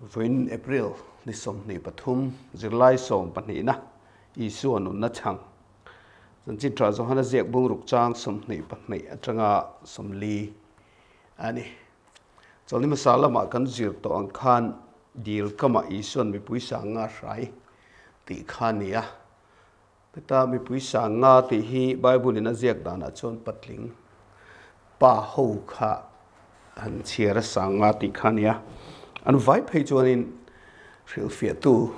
Vawiin April ni 23 zirlai sawmpahnihna Isua nunna chhang Chanchin Tha Johana ziak bungruk chang 22 atanga 40 a ni. Chawlhni hmasa lamah kan zir tawh ang khan dil kamah Isua'n mipui sanga hrai tih kha a ni a. Heta mipui sanga tih hi Bible in a ziak danah chuan patling pa ho kha han chhiar a sanga tih kha a ni a. An vai phei chuanin hrilhfiahtu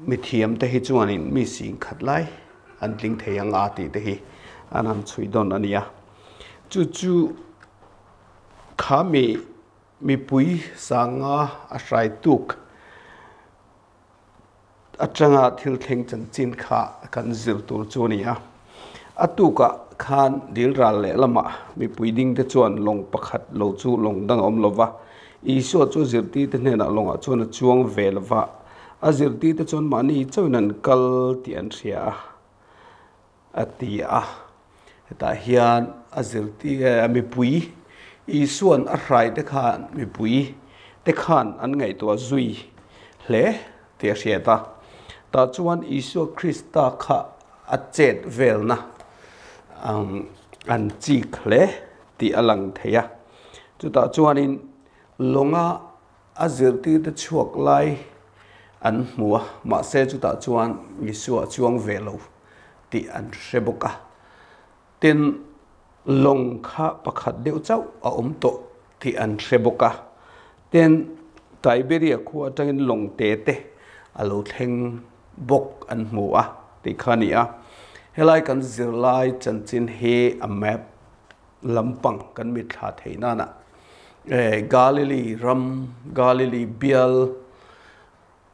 mithiam te hi chuanin mi sing khat lai an tling thei ang a tih te hi an han chhui dawn a ni a. Chu chu kha mi mipui sanga a hrai tuk atanga thil thleng chanchin kha kan zir tur chu a ni a. A tukah khan dil ral lehlamah mipui ding te chuan lawng pakhat lo chu lawng dang a awm lo va, Isua chu zirtirte hnenah lawngah chuan a chuang ve lo va, a zirtirte chuan mahni chauhin an kal tih an hria a, a ti a. Hetah hian a zirtir mipui Isua'n a hrai te khan mipui te khan an ngaihtuah zui hle tih a hriat a. Tah chuan Isua Krista kha a chet velna an chik hle tih a lang thei a. Chutah chuanin lawnga a zirtirte chhuak lai an hmu a, mahse chutah chuan Isua a chuang ve lo tih an hre bawk a. Tin, lawng kha pakhat deuh chauh a awm tawh tih an hre bawk a. Tin, Tiberia khua atangin lawng te te a lo thleng bawk an hmu a tih kha a ni a. Helai kan zirlai chanchin hi a map lampang kan mitthla theih nana Galilee ram, Galilee bial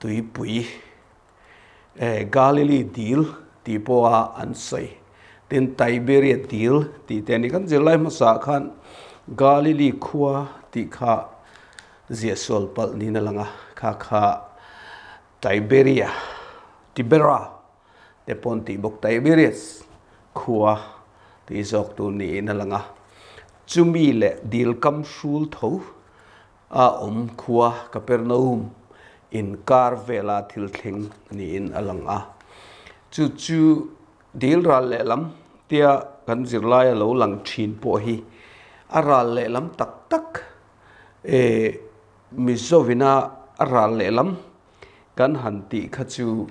tuipui, Galilee dil tih pawha an sawi. Tin, Tiberia dil tih te a ni. Kan zirlai hmasa khan Galilee khua tih kha ziah sual palh niin a lang a, kha kha Tiberia, Tibera te pawn tih bawk Tiberias khua tih zawk tur niin a lang a. Chumi leh dil kam hrul tho a awm khua Kapernaum inkar vela thil thleng niin a lang a. Chu chu dil ral lehlam tia kan zirlaia lo lang thin pawh hi a ral lehlam tak tak eh Mizovina a ral lehlam kan han tih kha chu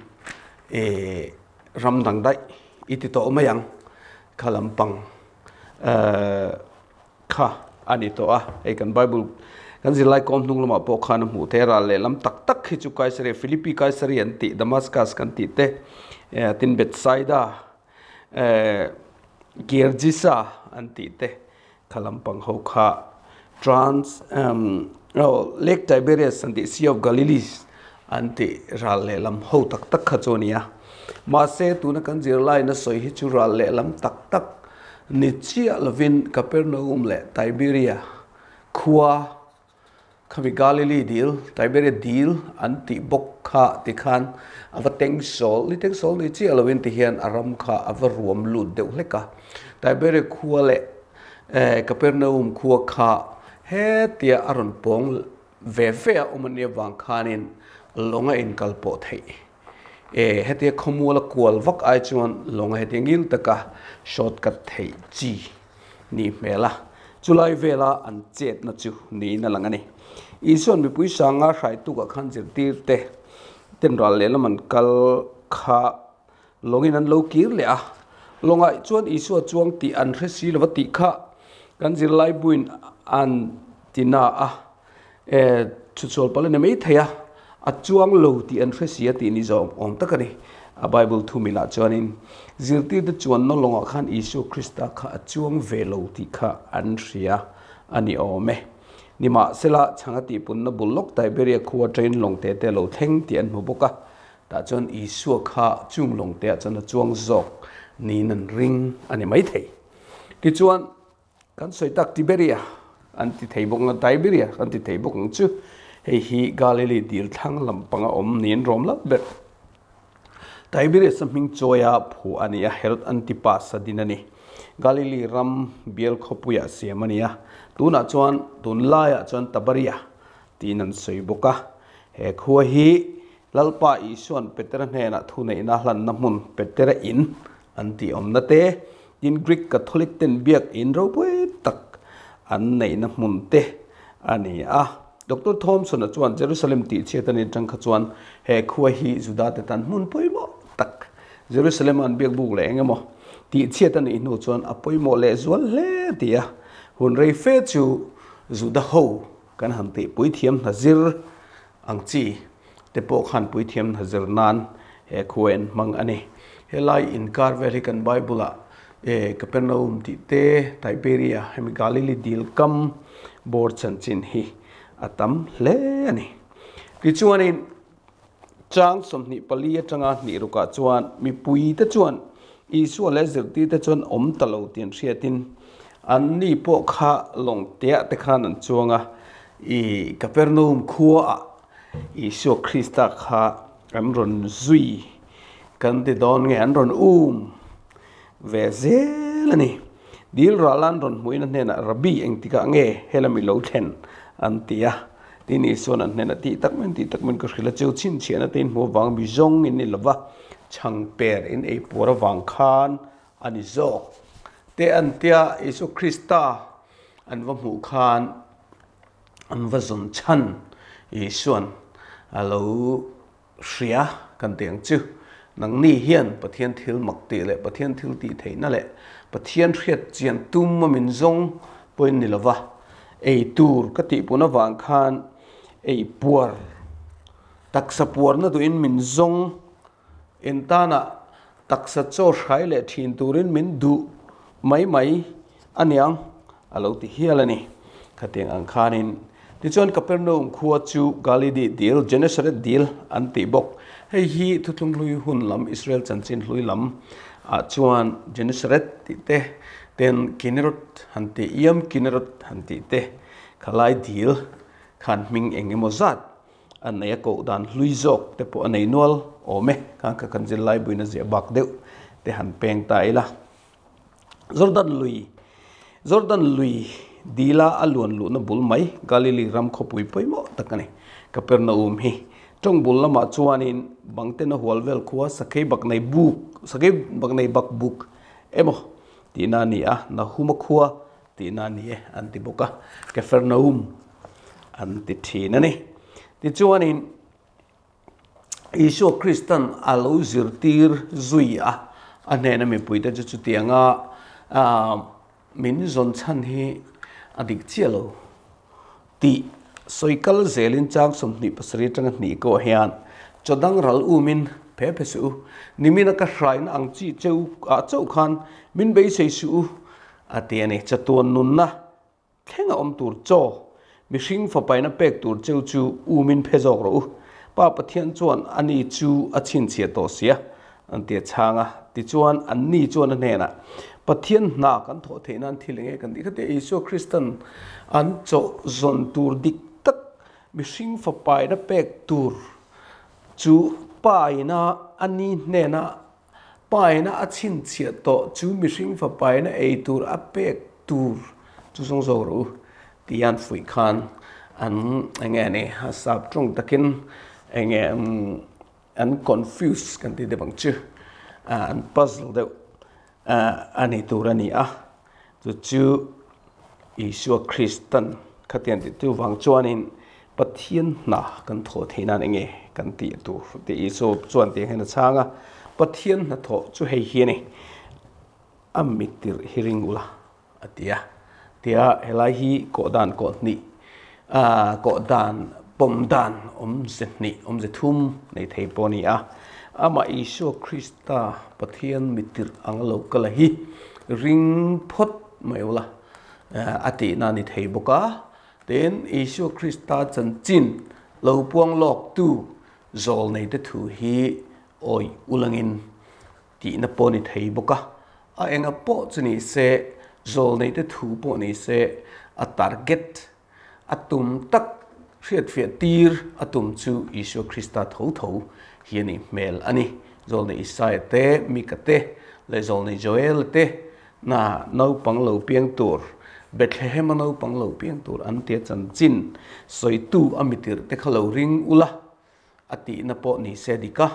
eh ram dang daih i ti tawh mai ang kha lampang eh kha a ni tawh a, hei kan Bible kan zirlai kawm hnung lamah pawh khan a hmuh theih a, ral lehlam tak tak hi chu Kaisaria, Philippi Kaisaria an tih, Damascus kan tih te, eh tin Bethsaida, eh Gergesa an tih te kha lampang ho kha Trans emm oh Lake Tiberias an tih, Sea of Galilee an tih ral lehlam ho tak tak kha chu a ni a. Mahse tuna kan zirlaina sawi hi chu ral lehlam tak tak Ni chiah lovin Kapernaum leh Tiberia khua khami Galilee dil, Tiberia dil an tih bawk kha tikhan a va teng sawl, ni teng sawl ni chiah lovin tihian a ram kha a va ruam lut deuh hlek a. Tiberia khua leh Kapernaum khua kha hetia a rawn pawng ve ve a awm a nia vang khanin lawng a inkal pawh theih. E, hetia khawmual a kual vak ai chuan lawng a hetia ngil taka short cut theih chi ni hmel a, chulai vela an chetna chu niin a lang a ni. Isua'n mipui sanga hrai tukah khan zirtir te ten ral lehlam an kal kha lawngin an lo kir leh a, lawngah chuan Isua chuang tih an hre si lova tih kha kan zirlai buin an ti na a. E, chhuchhual pal a ni mai thei a, a chuang lo tih an hre si a tih ni zawng awm tak a ni. A Bible thu milah chuanin zirtirte chuanna lawngah khan Isua Krista kha a chuang ve lo tih kha an hria a ni awm e. Nimahsela, chhang a tihpunna bul lawk Tiberia khua train lawng te te a lo thleng tih an hmu bawk a, tah chuan Isua kha chung lawng te ah chuan a chuang zawk niin an ring a ni mai thei. Tichuan, Kan sawi tak Tiberia an ti thei bawk ang, Tiberia kan ti thei bawk ang chu. Hei hi Galilee dil thlang lampang a awm niin rawm lat ber. Tiberius a hming chawia phuah a ni a, Herod Antipas a din a ni. Galilee ram bial khawpuiah siam a ni a, tunah chuan tunlaiah chuan Tabaria. tiin an sawi bawk a. He khua hi Lalpa Isua'n Petera hnenah thuneihna hlanna hmun Petera In an tih awmna te, tin Greek Catholic ten biak in ropui tak an neihna hmun te a ni a. Doctor Thomson-a chuan Jerusalem tihchhiat a nih atang kha chuan he khua hi Juda te tan hmun pawimawh tak Jerusalem-a an biak buk leh eng emaw tihchhiat a nih hnu chuan a pawimawh lehzual hle a ti a. Hun rei fe chu Juda ho kan han tihpui thiam hna zir ang chi te pawh khan puithiam hna zir nan he khua en hmang a ni. Helai inkar vel hi kan Bible ah Capernaum tih te, Tiberia hemi Galilee dil kam bawr chanchin hi a tam hle a ni. Tichuanin chang 24 atanga hnih rukah chuan mipui te chuan Isua leh zirtir te chuan awm ta lo tih an hriatin an ni pawh kha lawng teah te khan an chuang a, i Kapernaum khuaah Isua Krista kha an rawn zui kan ti dawn nge an rawn um ve zel a ni. Dil rala an rawn hmuhin a hnenah Rabbi engtikah nge helami lo thlen an ti a, tin Isua'n an hnenah tih tak mai tih tak mai ka hrilh a cheu chhinchhiahna te in hmuh avang mi zawng in ni lova chhangper in ei puar avang khan a ni zawk te an tia Isua Krista an va hmuh khan an va zawn chhan Isua'n a lo hria kan tih ang chu. Nangni hian Pathian thil mak tih leh Pathian thil tih theihna leh Pathian hriat chian tum a min zawng pawhin ni lova, ei tur ka tih pun avang khan ei puar, taksa puarna duhin min zawng, entanah taksa chaw hrai leh thin turin min duh mai mai a niang a lo ti hial a ni. Khatiang ang khanin tichuan Kapernaum khua chu Galili dil, Genesaret dil an tih bawk. Hei hi thuthlung hlui hun lam Israel chanchin hlui lam ah chuan Genesaret tih te, ten Kinerot han tih, Yam Kinerot han tih te khalai dil khan hming eng emaw zat a nei a koh dan hlui zawk te pawh a nei nual awm e. Khan kha kan zirlai buina ziah bak deuh te han peng ta ila. Jordan lui Jordan lui dila a luan luhna bul mai Galilee ram khawpui pawimawh tak a ni. Kapernaum hi tawng bul lamah chuanin bangten a hual vel khua Sakei Baknei buk Sakei Baknei bak buk emaw tihna a ni a, Nahuma khua tihna a ni e an ti bawk a, Kapernaum an ti thin a ni. Tichuanin Isua Kristan a lo zirtir zui a, a hnena mipuite chu chutianga min zawn chhan hi a dik chiah lo tih sawi kal zelin chang 27 atanga hnih kawh hian chaw dang ral umin phe phe suh u, nimina ka hraina ang chi cheu ah chauh khan min beisei suh u a ti a ni. Chatuan nunna Thleng a awm tur chaw, mihring fapaina pek tur cheu chu umin phe zawk rawh u. Pa Pathian chuan a ni chu a chhinchhiah tawh sia, an ti a chhang a. Tichuan, an ni chuan a hnenah, Pathian hna kan thawh theih nan thil enge kan tih kha tia Isua Kristan an chaw zawn tur dik tak mihring fapaina pek tur chu Paina a ni hnenah Paina a chhinchhiah tawh chu mihring fapaina ei tur a pek tur chu zawng zawk rawh u tih an fuih khan an eng nge ni a sap tawng takin eng nge an confuse kan tih deuh ang chu an puzzle deuh a ni tur a ni a chu chu Isua Kristan khatiang tih tu vang chuanin Pathian hna kan thawh theih nan enge kan tih tur tih Isua chuan tiang hian a chhang a, Pathian hnathawh chu hei hi a ni, a mittirh hi ring ula a ti a, tia helai hi kawh dan kawh hnih kawh dan pawm dan awmze hnih awmze thum nei thei pawh a ni a, amah Isua Krista Pathian mittirh ang lo kal a hi ring phawt mai ula a tihna a ni thei bawk a. Tin, Isua Krista chanchin lo puang lawktu zawlneite thu hi awih ulangin tihna pawh a ni thei bawk a. A enga pawh chu ni se, zawlneite thu pawh ni se, a target, a tum tak hriatfiah tir a tum chu Isua Krista tho tho hi a nih hmel a ni. Zawlnei Isaia te, Mika te, leh zawlnei Joela te na naupang lo piang tur. Bethlehem a naupang lo piang tur an tia chanchin sawitu a mitirh te kha lo ring ula a tihna pawh ni se dik a.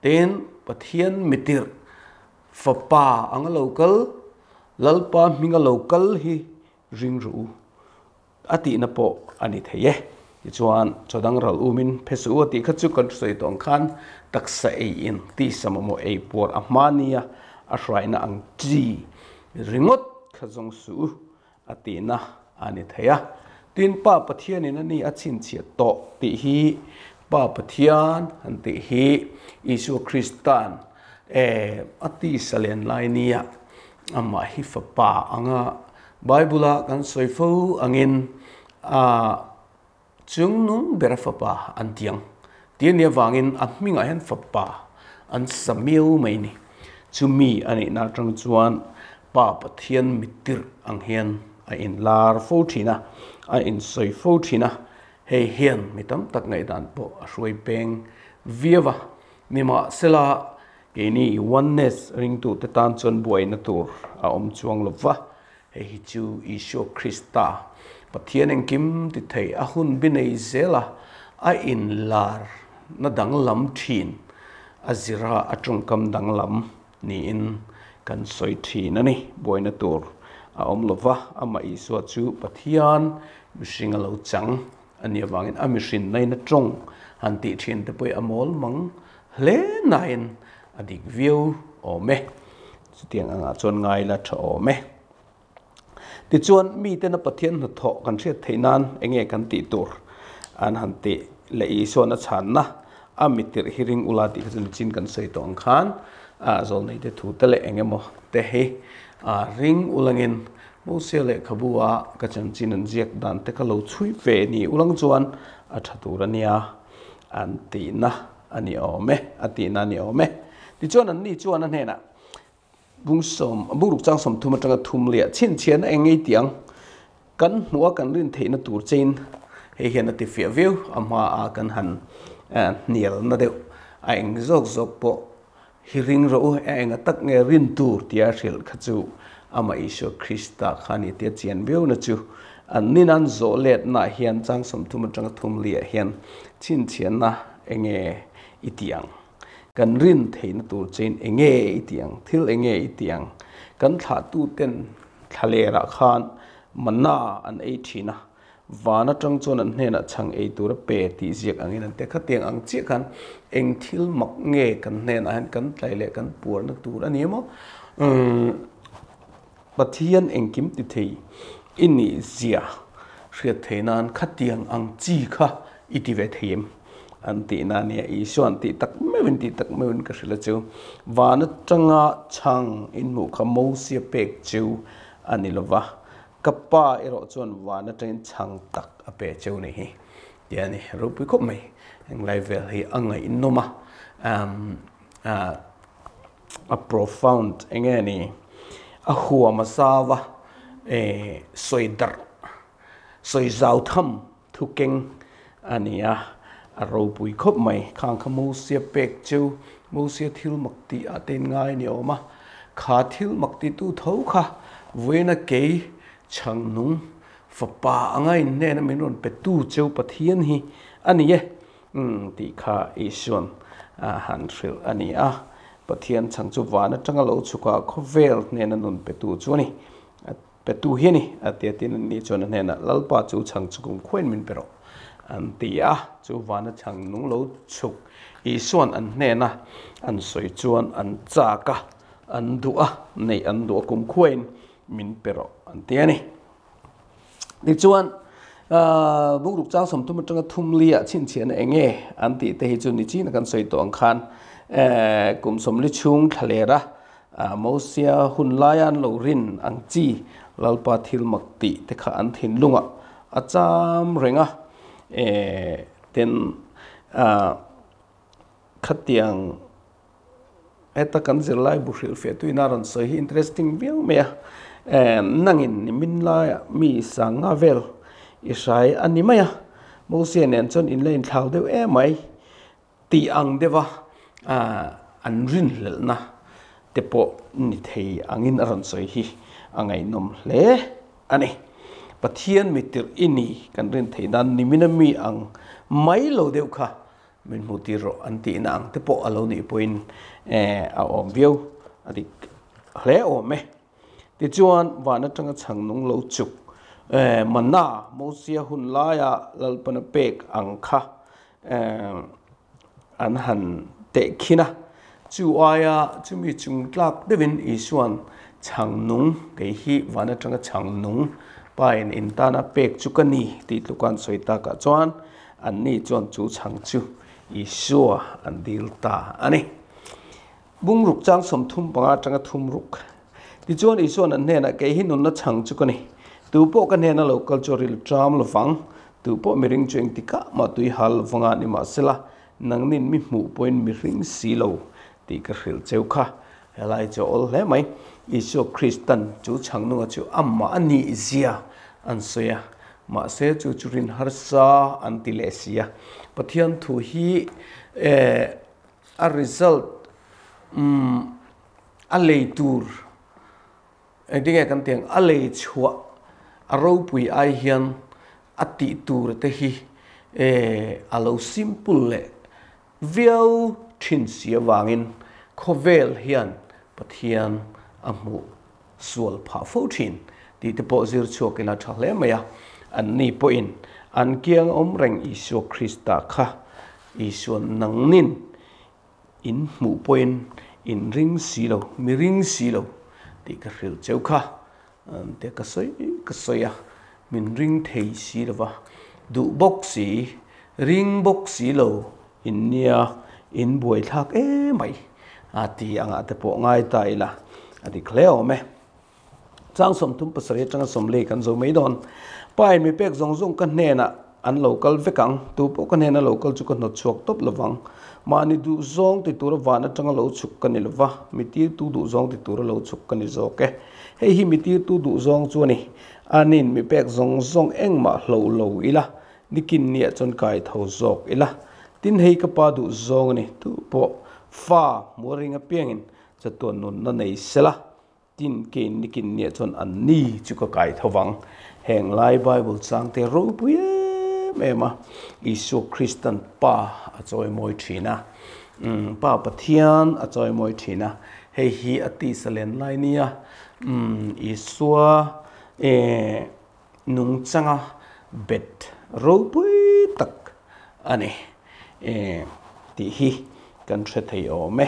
Tin, Pathian mitirh fapa anga lo kal, Lalpa hminga lo kal hi ring rawh u a tihna pawh a ni thei e. Tichuan, chaw dang ral umin phe suh u a tih kha chu kan sawi tawh ang khan taksa ei in tisa mamawh ei puar a hma nia a hruaina ang chi ringawt kha zawng suh u a tihna a ni thei a. Tin, Pa Pathianin a ni a chhinchhiah tawh tih hi Pa Pathian han tih hi Isua Krista'n a tisa len lai nia amah hi Fapa anga Bible-a kan sawi fo angin a chungnung bera Fapa an ti ang tih a nih avangin a hmingah hian Fapa an sa miau mai ni. Chumi a nihna atang chuan Pa Pathian mittirh ang hian a inlar fo thin a, a insawi fo thin a, hei hian mi tam tak ngaihdan pawh a hruai peng viau a. Nimahsela, keini Oneness ringtute tan chuan buaina tur a awm chuang lo va, hei hi chu Isua Krista, Pathian engkim ti thei a hun bi nei zela a inlar na danglam thin a zira a tawngkam danglam niin kan sawi thin a ni. Buaina tur a awm lo va, amah Isua chu Pathian mihring a lo chang A nih avangin a mihrin nain a tawng han tih thin te pawh a mawl mang hle nain a dik viau awm e. Chutiang angah chuan ngai la tha awm e. Tichuan miten a Pathian hnathawh kan hriat theih nan enge kan tih tur an han tih leh Isuan a chhanna a mitirh hi ring ula tih kha chu nichin kan sawi tawh ang khan a zawlneite thu te leh eng emaw te hi a ring ulangin Mosia lehkhabu a ka chanchin an ziak dan te kha lo chhui ve ni ulang chuan a tha tur a nia an tihna a ni awm e, a tihna a ni awm e. Tichuan an ni chuan a hnenah bungsawm, bungruk chang 30 atanga thum liah chhinchhiahna eng ngei tih ang kan hmuh a kan rin theihna tur chein hei hian a ti fiah viau a hma a kan han hnialna deuh a eng zawk zawk pawh Hi ring rawh u, a enga tak nge rin tur tia hrilh kha chu amah Isua Krista kha a ni tia chian viauna chu an nin an zawh letnaah hian chang 30 atanga thum liah hian chhinchhiahna enge i tih ang? Kan rin theihna tur chein enge i tih ang? Thil enge i tih ang? Kan thlahtuten thlalerah khan manna an ei thin a, Van atang chuan an hnenah chhang ei tur a pe tih ziak angin an ti a, khatiang ang chiah khan eng thil mak nge kan hnenah hian kan tlai leh kan puarna tur a ni emaw? Umm Pathian engkim ti thei i nih zia hriat thei nan khatiang ang chi kha i ti ve thei em? An tih na nia Isuan tih tak meuhin tih tak meuhin ka hrilh a chu van atanga chhang inhmuh kha Mosia pek chu a ni lova. Ka pa erawh chuan van atangin chhang tak a pe cheu ni hi tih a ni. Ropui khawp mai. Englai vel hi a ngaihnawm a, a profound eng nge ni a huam a zau a, sawi darh, sawi zau tham thu keng a ni a, a ropui khawp mai. Khang kha Mosia pek cheu, Mosia thil mak tih ah te in ngai ni awm a, kha thil mak ti tu tho kha vawiina kei chhang nung fapa anga in hnena min rawn pe tu cheu Pathian hi a ni e tih kha Isuan han hrilh a ni a. Pathian chhang chu van atanga lo chhuk a, khawvel hnena nun pe tu chu a ni. Petu hi a ni, a ti a, tin an ni chuan a hnenah, Lalpa chu chhang chu kum khuain min pe rawh, an ti a. Chu vana chhang nung lo chhuk Isua'n an hnena an sawi chuan an chak a, an duh a, neih an duh a, kum khuain min pe rawh, an ti a ni. Tichuan, bungruk chang 30 atanga thum liah chhinchhiahna eng nge an tih te hi chu nichin a kan sawi tawh ang khan kum 40 chhung thla ler a, Mosia hun laia an lo rin ang chi Lalpa thil mak tih te kha an thinlungah a cham reng a, ten khatiang heta kan zirlai bu hrilhfiah tuina rawn sawi hi interesting viau mai a, nangin nimin laiah mi sanga vel i hrai a ni mai a, Mosia nen chuan in la inthlau deuh emai. Tih ang deuha an rinhlelhna te pawh ni thei angin a rawn sawi hi a ngaihnawm hle a ni. Pathian mitirh i ni kan rin theih nan nimina mi ang mai lo deuh kha min hmu tir rawh an tihna ang te pawh a lo nih pawhin a awm viau a dik hle awm e. Tichuan van atanga chhang nung lo chuk manna Mosia hun laia Lalpana pek ang kha an han tehkhin a, chu aia chumi chung tlak deuhin Isua'n chhang nung, kei hi van atanga chhang nung pain in tana pek chu ka ni tih tluka an sawi takah chuan anni chuan chu chhang chu Isua an dil ta a ni. Bungruk chang 35 atanga thumruk. Tichuan Isua'n an hnenah, Kei hi nunna chhang chu ka ni. Tu pawh ka hnena lo kal chu a ril ṭam lovang. Tu pawh miring chu engtikah mah tui hal lovanga nimahsela, nangnin mi hmuh pawhin mi hring si lo tih ka hrilh cheu kha. Helai chu a awl hle mai. Isua Kristan chu chhang nunga chu amah a nih zia an sawi a, mahse chu chu rin harsa an ti leh si a. Pathian thu hi a result umm a lei tur engtin nge kan tih ang a lei chhuah a ropui ai hian a tih tur te hi eh a lo simple leh viau thin si avangin khawvel hian Pathian a hmuh sual phah fo thin tih te pawh zir chhuak ila tha hle mai a, anni pawhin an kiang awm reng Isua Krista kha Isua nangnin in hmuh pawhin in ring si lo, mi ring si lo tih ka hrilh cheu kha te ka sawi ka sawi a, min ring thei si lo va, duh bawk si, ring bawk si lo in nia in buaithlak emai a ti angah te pawh ngai ta ila a dik hle awm e. Chang 37 atanga 40 kan zo mai dawn. Pa in mi pek zawng zawng ka hnenah an lo kal vek ang, tu pawh ka hnena lo kal chu ka hnawt chhuak tawp lovang. Mahni duh zawng ti tura van atanga lo chhuk ka ni lova, mi tirtu duh zawng ti tura lo chhuk ka ni zawk e. Hei hi mi tirtu duh zawng chu a ni. Anin mi pek zawng zawng engmah hlo lo ila, Nikin nia chuan kai tho zawk ila, tin hei ka pa duh zawng a ni, tu pawh fa hmuh ring apiangin chatuan nunna nei sela, tin kein nikin nia chuan an ni chu ka kai tho vang. Heng lai Bible changte ropui em em a, Isua Kristan Pa a chawimawi thin a, umm Pa Pathian a chawimawi thin a, hei hi a tisa len lai nia, umm Isua eh nungchanga bet ropui tak a ni tih hi kan hre thei awm e.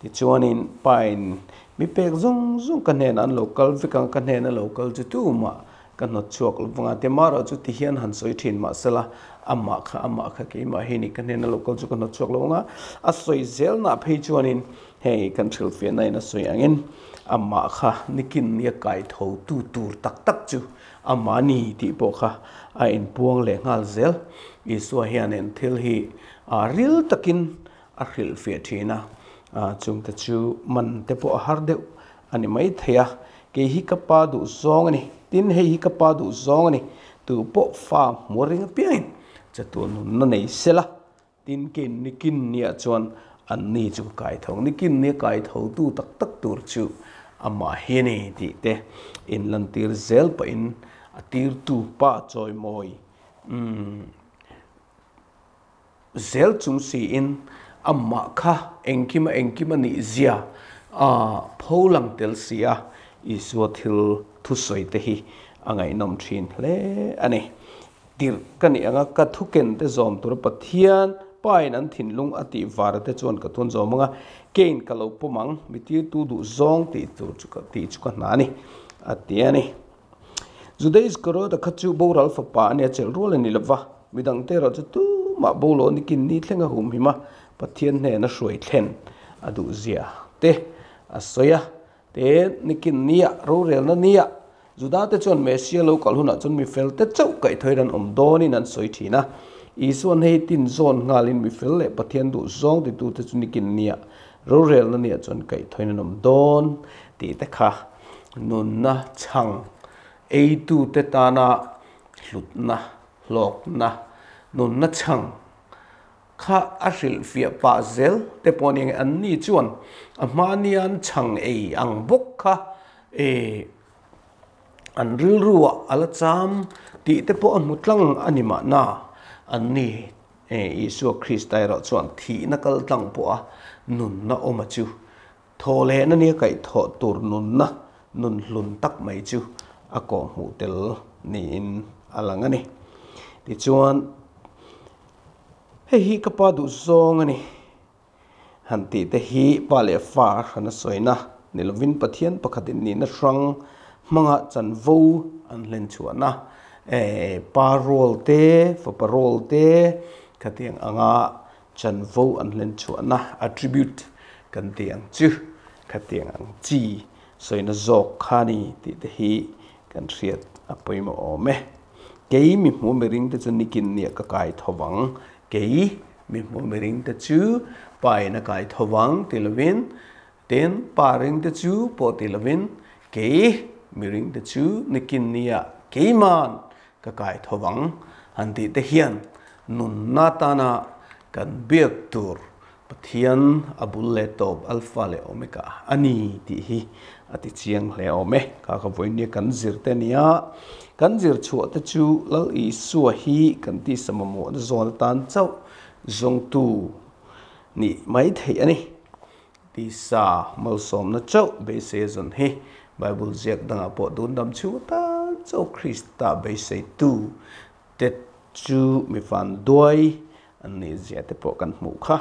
Tichuanin Pain mi pek zawng zawng ka hnenah an lo kal vek ang, ka hnena lo kal chu tumah ka hnawt chhuak lo vang a, Temara chu ti hian han sawi thin mahsela amah kha amah kha keimah hi ni ka hnena lo kal chu ka hnawt chhuak lo vang a, a sawi zelnah phei chuanin Hei kan hrilhfiahna in a sawi angin amah kha nikin nia kai tho tu tur tak tak chu amah ni tih pawh kha a inpuang leh nghal zel. Isua hianin thil hi ril takin a hrilhfiah thin a, chungte chu man te pawh a har deuh a ni mai thei a, kei hi ka pa duh zawng a ni, tin hei hi ka pa duh zawng a ni, tu pawh fa hmuh ring apiangin chatuan nunna nei sela. Tin kin nikin nia chuan an ni chu ka kai tho. Nikin nia kai tho tu tak tak tur chu amah hi a ni tih te in lantir zel pahin a tirtu pa chawimawi umm zel chung siin amah kha engkima engkima nih zia a pho lang tel si a, Isua thil thusawi te hi a ngaihnawm thin hle a ni. Tirh ka nih anga ka thuken te zawm tura Pathian pain an thinlung a tih vara te chuan ka thun zawm anga kein ka lo pawm ang, mi tirtu duh zawng tih tur chu ka tih chu ka hna a ni, a ti a ni. Juda Iskariota kha chu boral fapa a nia chelh rual a ni lova, midangte erawh chu tumah bolo nikin ni thleng a humhim a, Pathian hnena hruai thlen a duh zia te a sawi a. Te, nikin nia, rorelna nia, Judate chuan Messia lo kal hunah chuan mi felte chauh kaihthawin an awm dawnin an sawi thin a. Isua'n hei tin zawn nghalin mi fel leh Pathian duh zawng titute chu nikin nia, rorelna nia chuan kaihthawin an awm dawn tih te kha nunna chhang eitute tana hlutna, hlawkna, nunna chhang Kha a hrilhfiah pah zel te pawh nia nge an ni chuan a hmahni an chhang ei ang bawk kha e An rilruah a la cham tih te pawh a hmu tlang a ni mahna, anni Isua Krista erawh chuan thihna kal tlang pawha nunna awma chu thaw lehna nia kaihthawh tur nunna nun hlun tak mai chu a kawhhmuh tel niin a lang a ni. Tichuan, hei hi ka pa duhzawng a ni. Han tih te hi pa leh fa a hran a sawina ni lovin Pathian pakhatin nihna hrang hmanga chanvo an hlen chhuahna pa rawl te, fapa rawl te khatiang anga chanvo an hlen chhuahna attribute kan tih ang chu khatiang ang chi sawina zawk kha ni tih te hi kan hriat a pawimawh awm e. Kei mi hmuh miring te chu nikin nia ka kai tho vang Kei mi hmuh miring te chu pa in a kai tho vang ti lovin, tin pa ring te chu pawh ti lovin, kei miring te chu nikin nia keiman ka kai tho vang han tih te hian nunna tana kan biak tur Pathian a bul leh tawp Alpha leh Omega a ni tih hi a ti chiang hle awm e. Kha ka vawinia kan zir te nia, kan zir chhuah te chu Lal Isua hi kan tisa mamawhna zawn atan chauh zawngtu nih mai theih a ni. Tisa malsawmna chauh beisei a zawn hi Bible ziak dangah pawh dundam chhung atan chauh Krista beiseitu te chu mi van duai an nih zia te pawh kan hmuh kha.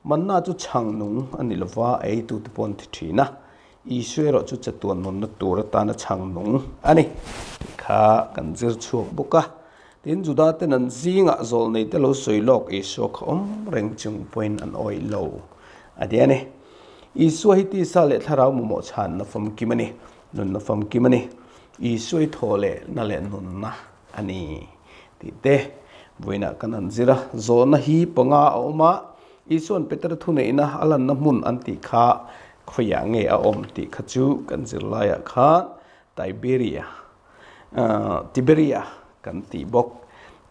Manna chu chhang nung a ni lova, a eitu te pawh an thi thin a. Isua erawh chu chatuan nunna tur atana chhang nung a ni tih kha kan zir chhuak bawk a. Tin, Juda ten an zingah zawlnei te lo sawi lawk Isua kha awm reng chung pawhin an awih lo a ti a ni. Isua hi tisa leh thlarau mamawh chhanna famkim a ni, nunna famkim a ni. Isua hi thaw leh na leh nunna. A ni tih te vawiinah kan han zir a, zawhna hi panga a awm a, Isua'n Petera thuneihna a lanna hmun an tih kha khawiah nge a awm tih kha chu kan zir laiah khan Tiberia, Tiberia kan tih bawk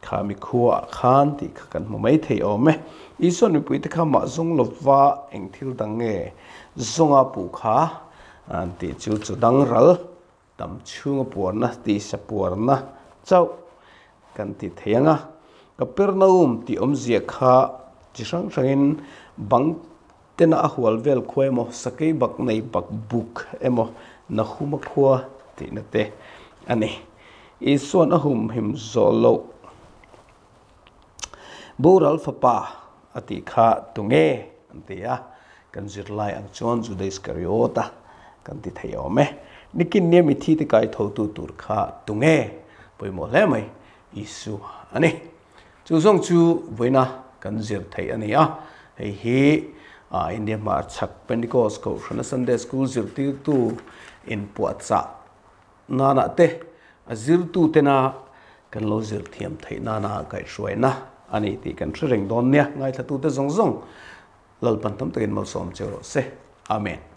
kha mikhuaah khan tih kha kan hmu mai thei awm e. Isua'n mipuite kha mah zawng lova eng thil dang nge zawnga puh kha an tih chu chu dang ral Tam chhunga puarna tisa puarna chauh kan ti thei ang a, Kapernaum tih awmzia kha chi hrang hrangin bang tena a hual vel khua emaw, sakei bak nei bak buk emaw, Nahuma khua tihna te a ni. Isua'n a humhim zawh loh boral fapa a tih kha tunge an ti a, kan zirlai ang chuan Juda Iskariota kan ti thei awm e. Nikin nia mithi te kai thotu tur kha tunge pawimawh hle mai Isua a ni. Chu zawng chu vawiina kan zir theih a ni a, hei hi India hmarchhak Pentecost Kohhrana Sunday School zirtirtu inpuahchah Nana te a zirtu tena kan lo zir thiam theih nana kaihhruaina a ni tih kan hre reng dawn nia. Ngaithlatute zawng zawng Lalpan tam takin malsawm che rawh se. Amen.